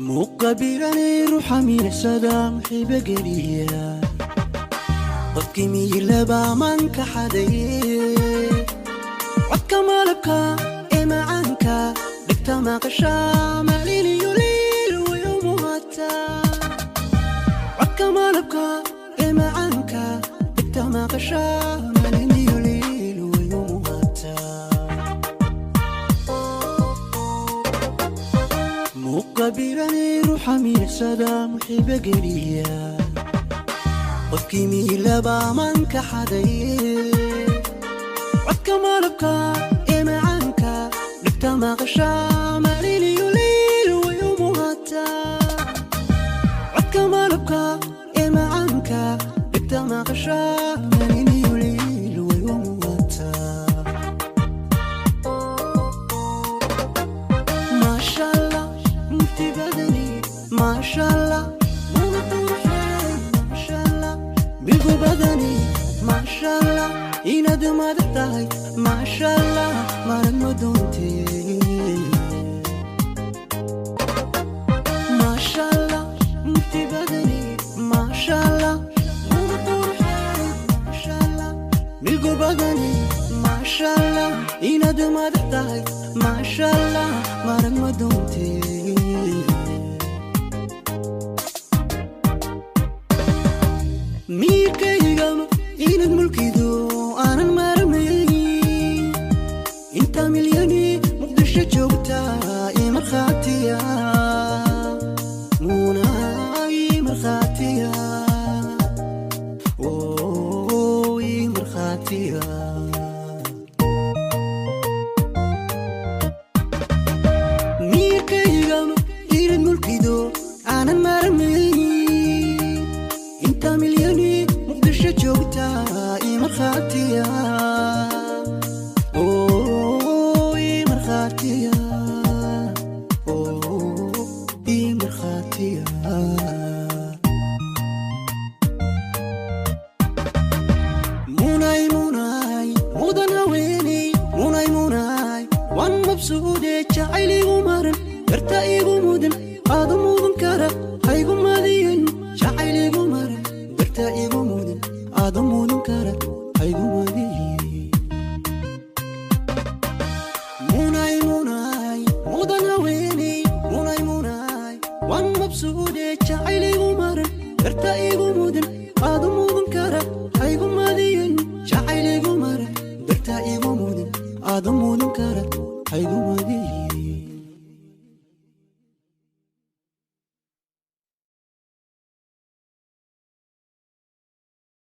Muqabilani ruuxa miirsada muxiiba geliya qofkii miyirlaba manka xadaye codka malabka ee macaanka dhigta maqasha maaliniyo liil wayo muhata codka malabka ee macaanka dhigta maqasha maaliniyo liil wayo muhata muqabilani ruuxa miirsada muxiiba geliya qofkii miyirlaba manka xadaye codka malabka ee macaanka dhigta maqasha maaliniyo liil wayo muhata codka malabka ee macaanka dhigta maqasha maaliniyo liil wayo muhata maasha Allah mufti badani maasha Allah milgu badani maasha Allah inaad madax tahay maasha Allah marag ma doontee maasha Allah mufti badani maasha Allah milgu badani maasha Allah inaad madax tahay maasha Allah marag ma doontee miirkaygama inaad mulkido aanan maarmayn inta milyani Muqdisho joogta ii markhaatiya muuna ii markhaatiya oo ii markhaatiya miirkaygama inaad mulkido aanan maarmayn inta milyani Muqdisho joogta ii markhaatiya oo ii markhaatiya oo ii markhaatiya munay munay mudan haweeney munay munay waan mabsuude jacayligu maran darta igu mudan aadu mudan kara haygu madiyan jacayligu maran darta igu mudan aadu mudan kara haygu madiyan munay munay mudan haweeney munay munay waan mabsuude jacayligu maran darta igu mudan aadu mudan kara haygu madiyan jacayligu maran darta igu mudan aadu mudan kara haygu madiyan.